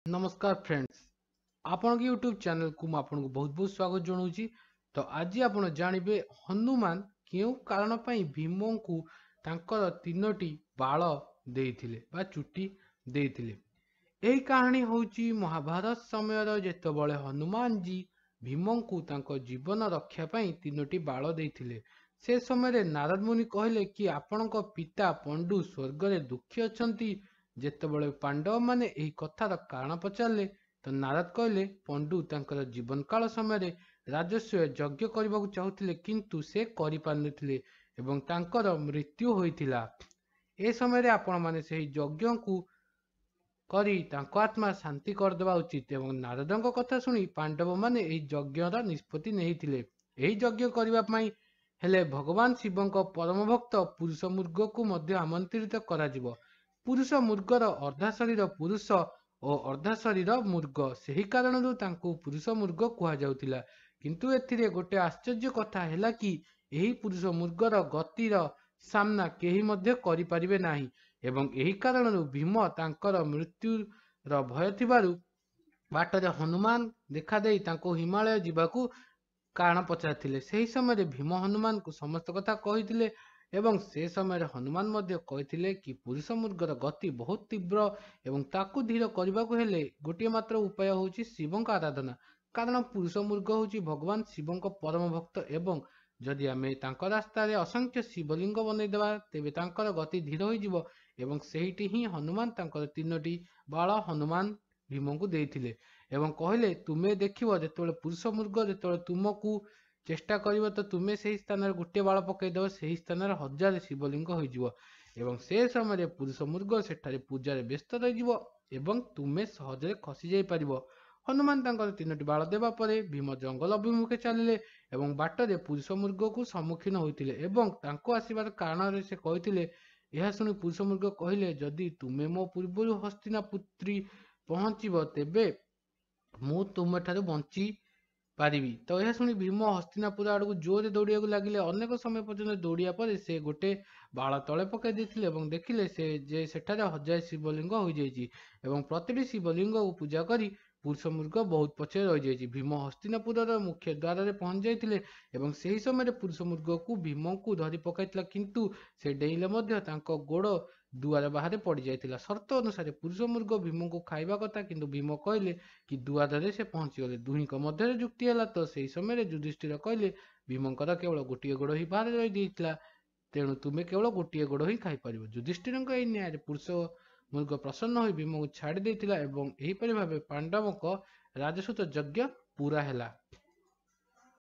ନମସ୍କାର ଫ୍ରେଣ୍ଡସ୍, ଆପଣଙ୍କ ୟୁଟ୍ୟୁବ୍ ଚ୍ୟାନେଲକୁ ମୁଁ ଆପଣଙ୍କୁ ବହୁତ ବହୁତ ସ୍ୱାଗତ ଜଣାଉଛି। ତ ଆଜି ଆପଣ ଜାଣିବେ ହନୁମାନ କେଉଁ କାରଣ ପାଇଁ ଭୀମଙ୍କୁ ତାଙ୍କର 3ଟି ବାଳ ଦେଇଥିଲେ ବା ଚୁଟି ଦେଇଥିଲେ। ଏହି କାହାଣୀ ହେଉଛି ମହାଭାରତ ସମୟର, ଯେତେବେଳେ ହନୁମାନଜୀ ଭୀମଙ୍କୁ ତାଙ୍କ ଜୀବନ ରକ୍ଷା ପାଇଁ 3ଟି ବାଳ ଦେଇଥିଲେ। ସେ ସମୟରେ ନାରଦ ମୁନି କହିଲେ କି ଆପଣଙ୍କ ପିତା ପଣ୍ଡୁ ସ୍ୱର୍ଗରେ ଦୁଃଖୀ ଅଛନ୍ତି। ଯେତେବେଳେ ପାଣ୍ଡବମାନେ ଏହି କଥାର କାରଣ ପଚାରିଲେ ତ ନାରଦ କହିଲେ, ପଣ୍ଡୁ ତାଙ୍କର ଜୀବନକାଳ ସମୟରେ ରାଜସୂୟ ଯଜ୍ଞ କରିବାକୁ ଚାହୁଁଥିଲେ, କିନ୍ତୁ ସେ କରିପାରିନଥିଲେ ଏବଂ ତାଙ୍କର ମୃତ୍ୟୁ ହୋଇଥିଲା। ଏ ସମୟରେ ଆପଣମାନେ ସେହି ଯଜ୍ଞକୁ କରି ତାଙ୍କ ଆତ୍ମା ଶାନ୍ତି କରିଦେବା ଉଚିତ। ଏବଂ ନାରଦଙ୍କ କଥା ଶୁଣି ପାଣ୍ଡବମାନେ ଏହି ଯଜ୍ଞର ନିଷ୍ପତ୍ତି ନେଇଥିଲେ। ଏହି ଯଜ୍ଞ କରିବା ପାଇଁ ହେଲେ ଭଗବାନ ଶିବଙ୍କ ପରମ ଭକ୍ତ ପୁରୁଷ ମୃଗକୁ ମଧ୍ୟ ଆମନ୍ତ୍ରିତ କରାଯିବ। ପୁରୁଷ ମୃଗର ଅର୍ଦ୍ଧା ଶରୀର ପୁରୁଷ ଓ ଅର୍ଦ୍ଧା ଶରୀର ମୃଗ, ସେହି କାରଣରୁ ତାଙ୍କୁ ପୁରୁଷ ମୃଗ କୁହାଯାଉଥିଲା। କିନ୍ତୁ ଏଥିରେ ଗୋଟେ ଆଶ୍ଚର୍ଯ୍ୟ କଥା ହେଲା କି ଏହି ପୁରୁଷ ମୃଗର ଗତିର ସାମ୍ନା କେହି ମଧ୍ୟ କରିପାରିବେ ନାହିଁ, ଏବଂ ଏହି କାରଣରୁ ଭୀମ ତାଙ୍କର ମୃତ୍ୟୁର ଭୟ ଥିବାରୁ ବାଟରେ ହନୁମାନ ଦେଖାଦେଇ ତାଙ୍କୁ ହିମାଳୟ ଯିବାକୁ କାରଣ ପଚାରିଥିଲେ। ସେହି ସମୟରେ ଭୀମ ହନୁମାନଙ୍କୁ ସମସ୍ତ କଥା କହିଥିଲେ ଏବଂ ସେ ସମୟରେ ହନୁମାନ ମଧ୍ୟ କହିଥିଲେ କି ପୁରୁଷ ମୃଗର ଗତି ବହୁତ ତୀବ୍ର ଏବଂ ତାକୁ ଧୀର କରିବାକୁ ହେଲେ ଗୋଟିଏ ମାତ୍ର ଉପାୟ ହେଉଛି ଶିବଙ୍କ ଆରାଧନା। କାରଣ ପୁରୁଷ ମୃଗ ହେଉଛି ଭଗବାନ ଶିବଙ୍କ ପରମ ଭକ୍ତ, ଏବଂ ଯଦି ଆମେ ତାଙ୍କ ରାସ୍ତାରେ ଅସଂଖ୍ୟ ଶିବଲିଙ୍ଗ ବନେଇଦେବା ତେବେ ତାଙ୍କର ଗତି ଧୀର ହୋଇଯିବ। ଏବଂ ସେଇଠି ହିଁ ହନୁମାନ ତାଙ୍କର 3ଟି ବାଳ ହନୁମାନ ଭୀମଙ୍କୁ ଦେଇଥିଲେ ଏବଂ କହିଲେ, ତୁମେ ଦେଖିବ ଯେତେବେଳେ ପୁରୁଷ ମୃଗ ଯେତେବେଳେ ତୁମକୁ ଚେଷ୍ଟା କରିବ ତ ତୁମେ ସେହି ସ୍ଥାନରେ ଗୋଟିଏ ବାଳ ପକାଇଦେବ, ସେହି ସ୍ଥାନରେ 1000 ଶିବଲିଙ୍ଗ ହୋଇଯିବ ଏବଂ ସେ ସମୟରେ ପୁରୁଷ ମୃଗ ସେଠାରେ ପୂଜାରେ ବ୍ୟସ୍ତ ରହିଯିବ ଏବଂ ତୁମେ ସହଜରେ ଖସି ଯାଇପାରିବ। ହନୁମାନ ତାଙ୍କର 3ଟି ବାଳ ଦେବା ପରେ ଭୀମ ଜଙ୍ଗଲ ଅଭିମୁଖେ ଚାଲିଲେ ଏବଂ ବାଟରେ ପୁରୁଷ ମୃଗକୁ ସମ୍ମୁଖୀନ ହୋଇଥିଲେ ଏବଂ ତାଙ୍କୁ ଆସିବାର କାରଣରେ ସେ କହିଥିଲେ। ଏହା ଶୁଣି ପୁରୁଷ ମୃଗ କହିଲେ, ଯଦି ତୁମେ ମୋ ପୂର୍ବରୁ ହସ୍ତିନାପୁତ୍ରୀ ପହଞ୍ଚିବ ତେବେ ମୁଁ ତୁମଠାରୁ ବଞ୍ଚି ପାରିବି। ତ ଏହା ଶୁଣି ଭୀମ ହସ୍ତିନାପୁର ଆଡ଼କୁ ଜୋରରେ ଦୌଡ଼ିବାକୁ ଲାଗିଲେ। ଅନେକ ସମୟ ପର୍ଯ୍ୟନ୍ତ ଦୌଡ଼ିବା ପରେ ସେ ଗୋଟେ ବାଳ ତଳେ ପକାଇ ଦେଇଥିଲେ ଏବଂ ଦେଖିଲେ ସେ ଯେ ସେଠାରେ 1000 ଶିବଲିଙ୍ଗ ହୋଇଯାଇଛି ଏବଂ ପ୍ରତିଟି ଶିବଲିଙ୍ଗକୁ ପୂଜା କରି ପୁରୁଷ ମୃଗ ବହୁତ ପଛରେ ରହିଯାଇଛି। ଭୀମ ହସ୍ତିନାପୁରର ମୁଖ୍ୟ ଦ୍ୱାରରେ ପହଞ୍ଚି ଯାଇଥିଲେ ଏବଂ ସେହି ସମୟରେ ପୁରୁଷ ମୃଗକୁ ଭୀମଙ୍କୁ ଧରି ପକାଇଥିଲା, କିନ୍ତୁ ସେ ଡେଇଁଲେ ମଧ୍ୟ ତାଙ୍କ ଗୋଡ଼ ଦୁଆର ବାହାରେ ପଡ଼ିଯାଇଥିଲା। ସର୍ତ୍ତ ଅନୁସାରେ ପୁରୁଷ ମୃଗ ଭୀମଙ୍କୁ ଖାଇବା କଥା, କିନ୍ତୁ ଭୀମ କହିଲେ କି ଦୁଆରରେ ସେ ପହଞ୍ଚିଗଲେ। ଦୁହିଁଙ୍କ ମଧ୍ୟରେ ଯୁକ୍ତି ହେଲା। ତ ସେହି ସମୟରେ ଯୁଧିଷ୍ଠିର କହିଲେ, ଭୀମଙ୍କର କେବଳ ଗୋଟିଏ ଗୋଡ଼ ହିଁ ବାହାରେ ରହିଯାଇଥିଲା, ତେଣୁ ତୁମେ କେବଳ ଗୋଟିଏ ଗୋଡ଼ ହିଁ ଖାଇପାରିବ। ଯୁଧିଷ୍ଠିରଙ୍କ ଏହି ନ୍ୟାୟରେ ପୁରୁଷ ମୃଗ ପ୍ରସନ୍ନ ହୋଇ ଭୀମଙ୍କୁ ଛାଡ଼ି ଦେଇଥିଲା ଏବଂ ଏହିପରି ଭାବେ ପାଣ୍ଡବଙ୍କ ରାଜସୂତ ଯଜ୍ଞ ପୁରା ହେଲା।